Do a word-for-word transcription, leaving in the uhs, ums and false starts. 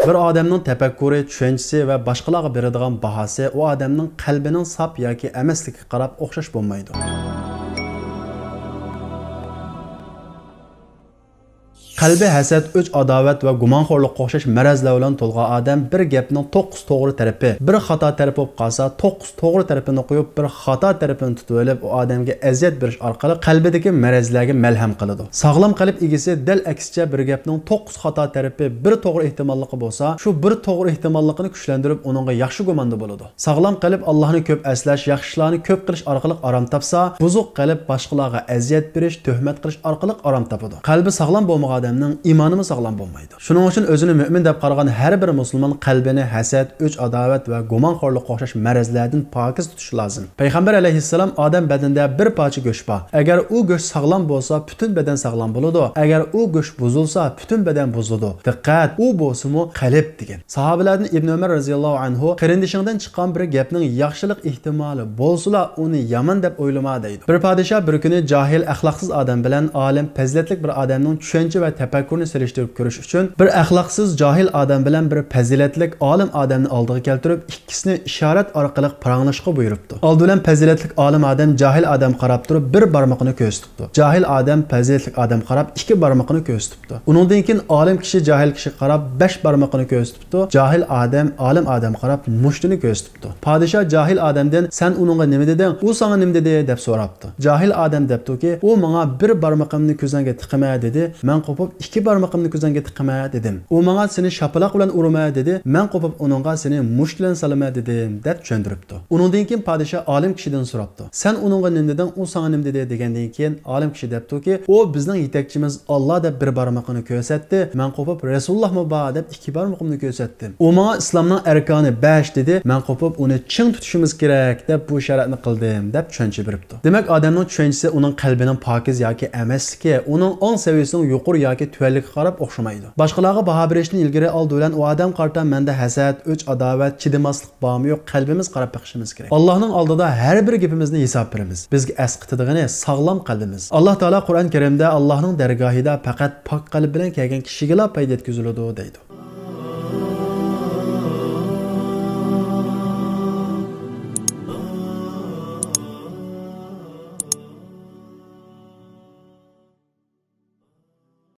بىر ئادەمنىڭ تەپەككۇرى، چۈشەنچىسى ۋە باشقىلارغا بېرىدىغان باھاسى ئۇ ئادەمنىڭ قەلبىنىڭ ساپ ياكى ئەمەسلىكىگە قاراپ ئوخشاش بولمايدۇ. قەلبى ھەسەت، ئۆچ-ئاداۋەت ۋە گۇمانخورلۇققا ئوخشاش مەرەزلەر بىلەن تولغان ئادەم بىر گەپنىڭ توققۇز توغرا تەرىپى، بىر خاتا تەرىپى بولۇپ قالسا، توققۇز توغرا تەرىپىنى قويۇپ، بىر خاتا تەرىپىنى تۇتۇۋېلىپ، ئۇ ئادەمگە ئەزىيەت بېرىش ئارقىلىق قەلبىدىكى مەرەزلەرگە مەلھەم قىلىدۇ. ساغلام قەلب ئىگىسى دەل ئەكسىچە بىر گەپنىڭ توققۇز خاتا تەرىپى، بىر توغرا ئېھتىماللىقى بولسا، شۇ بىر توغرا ئېھتىماللىقىنى كۈچلەندۈرۈپ، ئۇنىڭغا ياخشى گۇماندا بولىدۇ. ساغلام قەلب ئاللاھنى كۆپ ئەسلەش، ياخشى ئىشلارنى كۆپ قىلىش ئارقىلىق ئارام تاپسا، بۇزۇق قەلب باشقىلارغا ئەزىيەت بېرىش، تۆھمەت قىلىش ئارقىلىق ئارام تاپىدۇ. قەلبى ساغلام بولمىغان ئادەمنىڭ ئىمانىمۇ ساغلام بولمايدۇ. شۇنىڭ ئۈچۈن ئۆزىنى مۆمىن دەپ قارىغان ھەر بىر مۇسۇلمان قەلبىنى ھەسەت، ئۆچ-ئاداۋەت ۋە گۇمانخورلۇققا ئوخشاش مەرەزلەردىن پاكىز تۇتۇشى لازىم. پەيغەمبەر ئەلەيھىسسالام، ئادەم بەدىنىدە بىر پارچە گۆش بار. ئەگەر ئۇ گۆش ساغلام بولسا، پۈتۈن بەدەن ساغلام بولىدۇ. ئەگەر ئۇ گۆش بۇزۇلسا، پۈتۈن بەدەن بۇزۇلىدۇ. دىققەت، ئۇ بولسىمۇ قەلب دېگەن. ساھابىلەردىن ئىبن ئۆمەر رەزىياللاھۇ ئەنھۇ، قېرىندىشىڭدىن چىققان بىر گەپنىڭ ياخشىلىق ئېھتىمالى بولسىلا، ئۇنى يامان دەپ ئويلىما، دەيدۇ. بىر پادىشاھ بىر كۈنى جاھىل، ئەخلاقسىز ئادەم بىلەن ئالىم، پەزىلەتلىك بىر ئادەمنىڭ چۈشەنچە ۋە تەپەككۇرىنى سېلىشتۇرۇپ كۆرۈش ئۈچۈن، بىر ئەخلاقسىز جاھىل ئادەم بىلەن بىر پەزىلەتلىك ئالىم ئادەمنى ئالدىغا كەلتۈرۈپ، ئىككىسىنى ئىشارەت ئارقىلىق پاراڭلىشىشقا بۇيرۇپتۇ. ئالدى بىلەن پەزىلەتلىك ئالىم ئادەم جاھىل ئادەمگە قاراپ تۇرۇپ، بىر بارمىقىنى كۆرسىتىپتۇ. جاھىل ئادەم پەزىلەتلىك ئادەمگە قاراپ، ئىككى بارمىقىنى كۆرسىتىپتۇ. ئۇنىڭدىن كېيىن ئالىم كىشى جاھىل كىشىگە قاراپ، بەش بارمىقىنى كۆرسىتىپتۇ. جاھىل ئادەم ئالىم ئادەمگە قاراپ، مۇشتىنى كۆرسىتىپتۇ. پادىشاھ جاھىل ئادەمدىن، «سەن ئۇنىڭغا نېمە دېدىڭ؟ ئۇ ساڭا نېمە دېدى؟» دەپ سوراپتۇ. جاھىل ئادەم دەپتۇكى، «ئۇ ماڭا بىر بارمىقىمنى كۆزۈڭگە تىقىما دېدى، مەن قوپۇپ ئىككى بارمىقىمنى كۆزۈڭگە تىقىما دېدىم. ئۇ ماڭا سېنى شاپىلاق بىلەن ئۇرىما دېدى، مەن قوپۇپ ئۇنىڭغا سېنى مۇشت بىلەن سالىما دېدىم» دەپ چۈشەندۈرۈپتۇ. ئۇنىڭدىن كېيىن پادىشاھ ئالىم كىشىدىن سوراپتۇ، «سەن ئۇنىڭغا نېمە دېدىڭ، ئۇ ساڭا نېمە دېدى؟» دېگەندىن كېيىن ئالىم كىشى دەپتۇكى، «ئۇ بىزنىڭ يېتەكچىمىز ئاللا دەپ بىر بارمىقىنى كۆرسەتتى، مەن قوپۇپ رەسۇلۇللاھمۇ بار دەپ ئىككى بارمىقىمنى كۆرسەتتىم. ئۇ ماڭا ئىسلامنىڭ ئەركانى بەش دېدى، مەن قوپۇپ ئۇنى چىڭ تۇتۇشىمىز كېرەك دەپ بۇ ئىشارەتنى قىلدىم» دەپ چۈشەنچە بېرىپتۇ. دېمەك، ئادەمنىڭ چۈشەنچىسى ئۇنىڭ قەلبىنىڭ پاكىز ياكى ئەمەسلىكى، ئۇنىڭ ئاڭ سەۋىيەسىنىڭ يۇقىرى ياكى تۆۋەنلىكىگە قاراپ ئوخشىمايدۇ. باشقىلارغا باھا بېرىشتىن ئىلگىرى ئالدى بىلەن ئۇ ئادەمگە قارىتا مەندە ھەسەت، ئۆچ-ئاداۋەت، چىدىماسلىق بارمۇ يوق، قەلبىمىز قاراپ بېقىشىمىز كېرەك. ئاللاھنىڭ ئالدىدا ھەر بىر گېپىمىزنى ھېساب بېرىمىز. بىزگە ئەسقىتىدىغىنى ساغلام قەلبىمىز. ئاللاھ تائالا قۇرئان كەرىمدە، «ئاللاھنىڭ دەرگاھىدا پەقەت پاك قەلب بىلەن كەلگەن كىشىگىلا پايدا يەتكۈزۈلىدۇ» دەيدۇ.